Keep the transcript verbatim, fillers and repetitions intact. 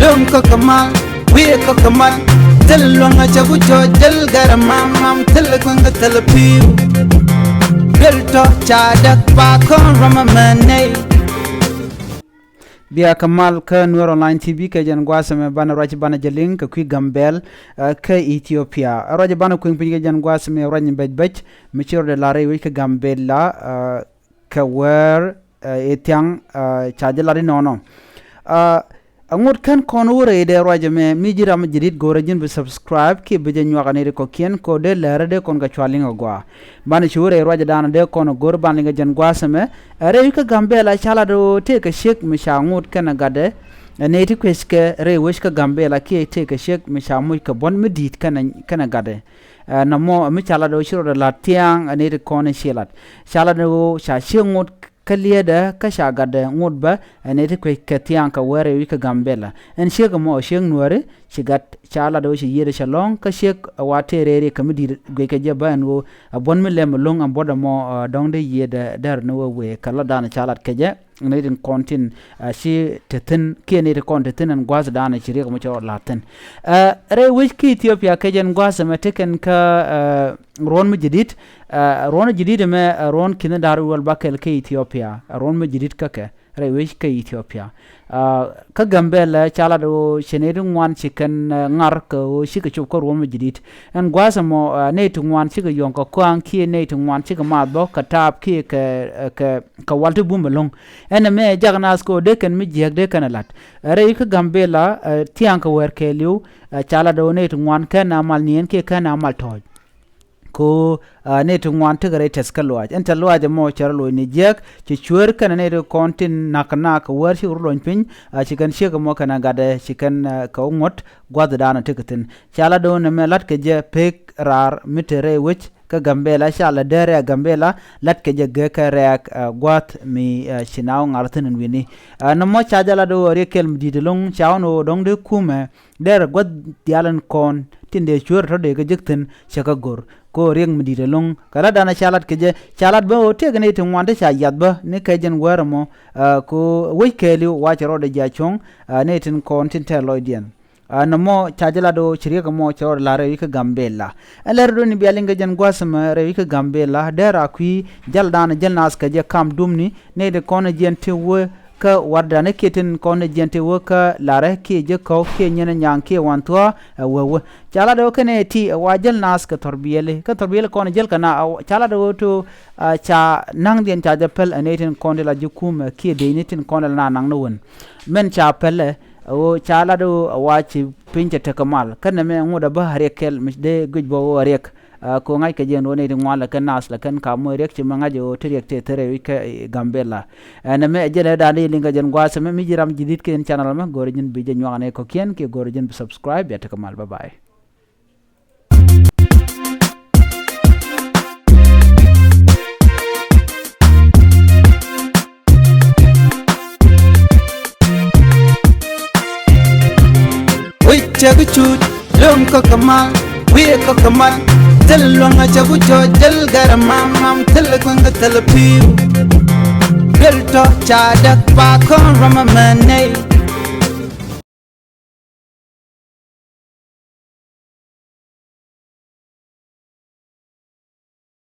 Lom kä kɛ mal, wi̱i̱ kä kɛ mal. Thil luäŋ a cɛ ku cɔc, thil gɛr a mam mam, thil kueŋ kä thil pi̱w. Thil tɔ ca däk pa kɔn ram a mɛ nɛy. Bia kɛ mal kä Nuer Online T V kɛ jɛn gua̱a̱th ɛmɛ banɛ ruac banɛ jɛ liŋ kɛ kui̱ Gambɛl, eh, kä Ethiopia. Eh, ruac banɛ kueŋ piny kɛ jɛn gua̱a̱th ɛmɛ ruac ni bɛc bɛc mi ci rɔ dee lar rɛy wec kä Gambɛl la, eh, kɛ wäär, eh, ɛ thiaŋ, eh, ca jɛ lat inɔnɔ. Eh, aŋot kɛn kɔn wä rɛy dee ruac ɛmɛ mi ji̱ ram jadid go̱rɛ ji̱n bi subscribe kiɛ bi jɛ nyuak anɛy ti kɔ̱kiɛn kɛ dee lɛr dee kɔn kɛ cua liŋ agua. Banɛ ci wä rɛy ruac dan dee kɔn go̱r ban liŋ kɛ jɛn gua̱a̱th ɛmɛ. Ɛ rɛy wec kä Gambɛla ca lat ɣöö tëëkɛ ciek mi ca ŋot kɛnɛ gatdɛ. Ɛ nɛy ti kueckɛ rɛy wec kä Gambɛla kiɛ tëëkɛ ciek mi ca moc kɛ buɔ̱n mi di̱i̱t kɛnɛ, kɛnɛ gatdɛ. Ɛ nɔmɔ mi ca lat ɣöö ci rɔɔdɛ la̱t thia̱a̱ŋ ɛ nɛy ti kɔn i̱ ci lat. Ca lat ɣöö ca ciek ŋot kä li̱eetdɛ kä ca gatdɛ ŋot bä ɛ nɛy ti kueckɛ thia̱a̱ŋ kɛ wäär rɛy wec kä Gambɛla. Ɛn ciek ɛmɔ ɛ ciek Nuääri ci gat ca lat ɣöö ci yiëëdɛ cɛ lɔ̱ŋ kä ciek ɛ wa tëë rɛy riɛk kɛ mi di̱i̱t guic kɛ jɛ bä ɛn ɣöö ɛ buɔ̱n mi lɛm ɛlɔ̱ŋ ɛn buɔ̱t ɛmɔ, ɛ, dɔ̱ŋ dee yiëëdɛ dɛr ni wee wee kɛ latdan ca lat kɛ jɛ. Nɛy tin kɔn tin, ɛ, ci te thi̱n kiɛ nɛy ti kɔn te thi̱n ɛn gua̱a̱th dan ci riɛk mɔ cɛ rɔ la̱t thi̱n. Ɛ, rɛy wec kä Ethiopia kɛ jɛn gua̱a̱th ɛmɛ tekɛn kä, ɛ, ruɔ̱n mi jadid. Ɛ, ruɔ̱n mi jadid ɛmɛ, ɛ, ruɔ̱n ki̱n da̱r wi̱i̱ wäl bakɛl kä Ethiopia. Ɛ, ruɔ̱n mi jadid kä kɛ rɛy wec kä Ethiopia. Ɛ, kä Gambɛla ca lat ɣöö ci nɛy ti ŋuan ci kɛn, ɛ, ŋar kɛ ɣöö cikɛ cop kä ruɔ̱n mi jadid. Ɛn gua̱a̱th ɛmɔ, ɛ, nɛy ti ŋuan cikɛ yɔ̱ŋ kɛ kɔaŋ kiɛ nɛy ti ŋuan cikɛ math bä kɛ taap kiɛ kɛ, ɛ, kɛ, kɛ wal ti bum ɛlɔ̱ŋ. Ɛn ɛmɛ jak naath kɛ ɣöö dee kɛn mi jiääk dee kɛn ɛ la̱t. Ɛ rɛy kä Gambɛla, ɛ, thia̱a̱ŋ kɛ wäär kɛɛliw, ɛ, ca lat ɣöö nɛy ti ŋuan kɛn a mal niɛn kiɛ kɛn a mal tɔ̱ɔ̱c. Ko, ɛ, nɛy ti ŋuan tekɛ rɛy tɛth kä luaac. Ɛn tɛth luaac ɛmɔ cɛ rɔ loc ni jiääk, ci cueer kɛnɛ nɛy ti kɔn tin na̱k kɛ naak kɛ wäär cikɛ rɔ lony piny, ɛ, ci kɛn ciek ɛmɔ kɛnɛ gatdɛ ci kɛn, ɛ, kɛ wä ŋuɔ̱t gua̱thdan ɛ tekɛ thi̱n. Ca lat ɣöö nɛmɛ la̱tkɛ jɛ pek raar mi te rɛy wec kä Gambɛla, ca lɛ dee rɛɛk Gambɛla, la̱tkɛ jɛ gek kɛ rɛɛk, ɛ, gua̱th mi, ɛ, ci naath ŋar thi̱n ɛn wi̱ni. Ɛ, nɔmɔ ca jɛ lat ɣöö riɛk kɛl mi di̱i̱t ɛlɔ̱ŋ ca wä ni ɣöö dɔ̱ŋ dee kumɛ dee rɛ gua̱th diaal ɛn kɔn tin dee cueer tɔ̱ dee kɛ jek thi̱n cɛ kɛ go̱r. Ko riɛk mi di̱i̱t ɛlɔ̱ŋ kɛ latdan ca lat kɛ jɛ, ca lat bä ɣöö tëëkɛ nɛy ti ŋuan ti ca yath bä ni kɛ jɛn wäär ɛmɔ, ɛ, ko wec kɛɛliw wa cɛ rɔɔdɛ ji̱ a cuɔ̱ŋ, ɛ, nɛy tin kɔn tin tɛɛr lɔcdiɛn. Ɛ, nɔmɔ ca jɛ lat ɣöö ci riɛk ɛmɔ cɛ rɔɔdɛ la̱r rɛy wec kä Gambɛla. Ɛ lɛr dɔ̱ni bia liŋ kɛ jɛn gua̱a̱th ɛmɛ rɛy wec kä Gambɛla dee raa kui̱ jäl dan jäl naath kɛ jɛ kam dumni nɛy ti kɔn ɛ jiɛn ti wee kä wardan kiɛ tin kɔn ɛ jiɛn ti wee kä larɛ kiɛ jɛ kɔ̱k kiɛ nyin ɛ nyaŋ kiɛ wan thuɔ̱ɔ̱ ɛ wee wee. Ca lat ɣöö kɛnɛ ti ɛ wa jäl naath kɛ thɔrbiɛli kä thɔrbiɛli kɔn ɛ jäl kɛ na ɛ ca lat ɣöö to, ɛ, ca naŋdiɛn ca jɛ päl ɛ nɛy tin kɔn ti la ji̱ kumɛ kiɛ dee ni tin kɔn ti la na naŋ ni wen. Mɛn ca pälɛ ɣöö ca lat ɣöö a wa ci piny cɛ tekɛ mal. Kä nɛmɛ ŋot a bä a riɛk kɛl mi dee guic bä ɣöö a riɛk. Ɛ, ko ŋa̱ckɛ jɛ ɛn ɣöö nɛy ti ŋuan lɛ kɛn naath lɛ kɛn ka moc riɛk ci mɛ ŋa̱c ɣöö te riɛk tëë thil rɛy wec kä, ɛ, Gambɛla. Ɛ, nɛmɛ ɛ jɛn ɛ da̱a̱n dee liŋ kɛ jɛn gua̱a̱th ɛmɛ mi ji̱ ram ji̱ di̱t kɛ ɛn channel ɛmɛ go̱o̱rɛ ji̱n bi jɛ nyuak nɛ kɔ̱kiɛn kiɛ go̱o̱rɛ ji̱n bi subscribe bia tekɛ mal. Bye bye. Wec cɛ ki cut lom kä kɛ mal, wi̱i̱ kä kɛ mal. Thil luäŋ a cɛ ku cɔc, thil gɛr a mam mam, thil kueŋ kä thil pi̱w. Thil tɔ ca däk pa kɔn ram a mɛ nɛy.